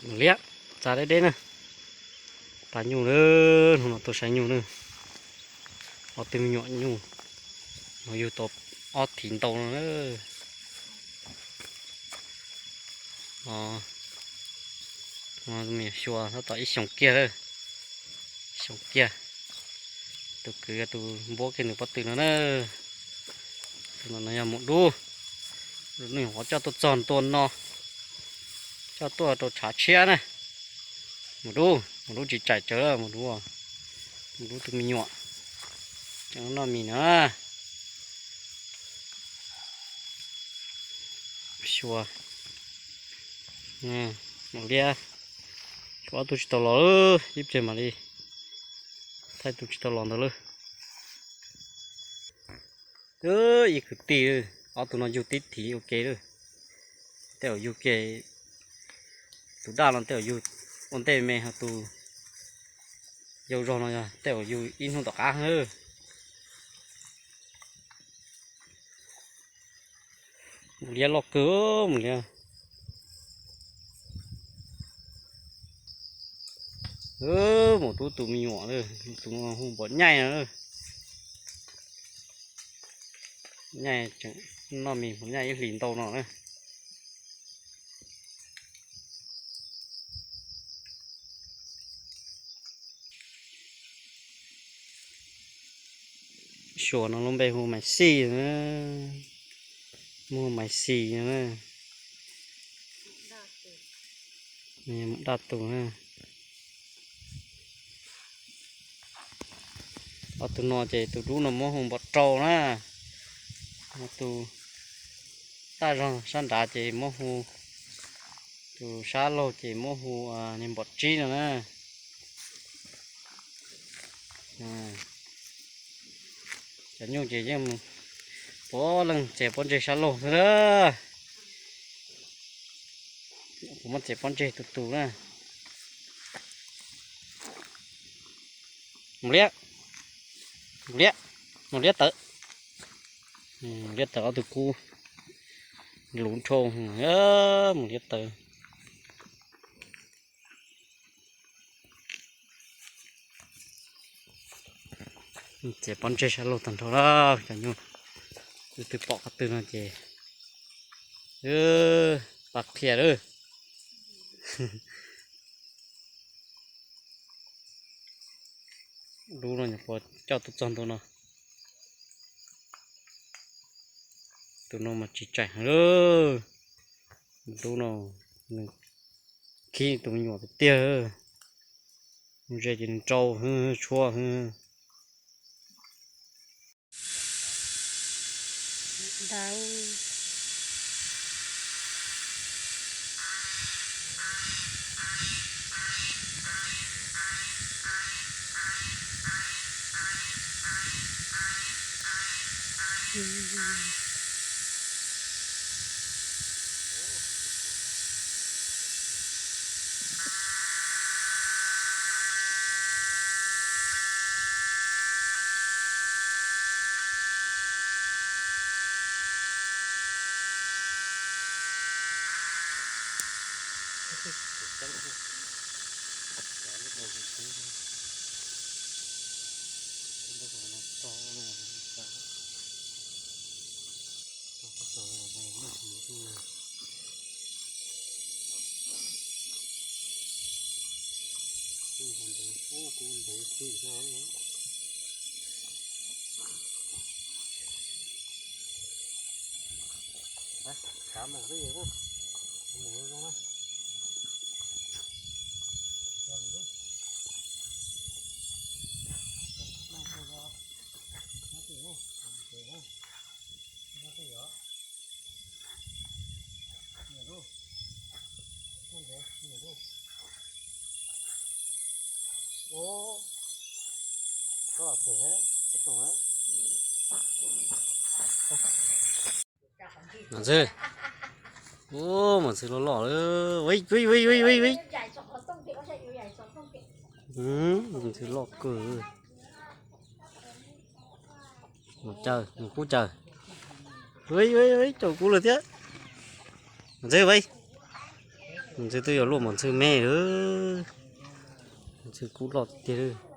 Liab, txav deb deb na. Pab nyuj na, hnub no tuaj saib nyuj na. Ob tug me nyuam nyuj, no yug tau ob thiv ntau no na. Xyuas tab tom ib xyoos kiag, xyoos kiag. Tus kwv yog tus npuab kiag nws pob tw no na. Tus no yog mus dub, nws qhov coj tuaj txog ntua no, coj tuaj rau tshav tshiab na. Mus dub, mus dub tsis tsaim tsawv, mus dub, mus dub tus me nyuam, tseem noj mis na. Xyuas, mus liab, xyuas ob tug tsis tau los, ib pliag mam li thaij tus tsis tau los ntawd lawm. Twb ib kwv tij, ob tug no yug tib thiv ua ke lawm. Tej zaum yug ke, tus daj no tej zaum yug ua ntej me, ho tus yau zog no yog tej zaum yug ib hnub tom qab lawm. Mus liab loj kawg, mus liab. Mus dub tus me nyuam, tus hu npaum nyaij no. Nyaij tseem noj mis, npaum nyaij ib hlis ntau no na. Suas no lub npe hu Maiv Xij na, muaj Maiv Xis no na. Daj tus na. Ob tug no ces tus dub no muab hu Npom Rau na, tus taj zog sab nrad ces muab hu, tus sab laug ces muab hu Npom Tsib no na. Cov nyuj ces yeej mus puav leej txiav pob ntseg sab laug xwb na. Kuv muab txiav pob ntseg tus tus na. Mus liab, mus liab, mus liab tawv. Liab tawv ob tug kub luv nrhau, mus liab tawv. Txiav pob ntseg sab laug tag nrho lawm cov nyuj. Tus twg pom qhov twg no ces pab qhia lawm. Dub no nyuam qhuav coj tuaj txog ntua no. Tus no mas tsis tseem heev lawm. Dub no nws khib tus me nyuam tiag tiag. Ze ces nws rau tshuaj. Mas ntxhw, ub, mas ntxhw loj loj lawm. Ntxhw loj kawg. Mus caws, mus kub caws. Caum kuv lawm thiab. Mas ntxhw, Ntxhw twb yuav luaj npaum ntxhw me lawm. Ntxhw kub loj tiag.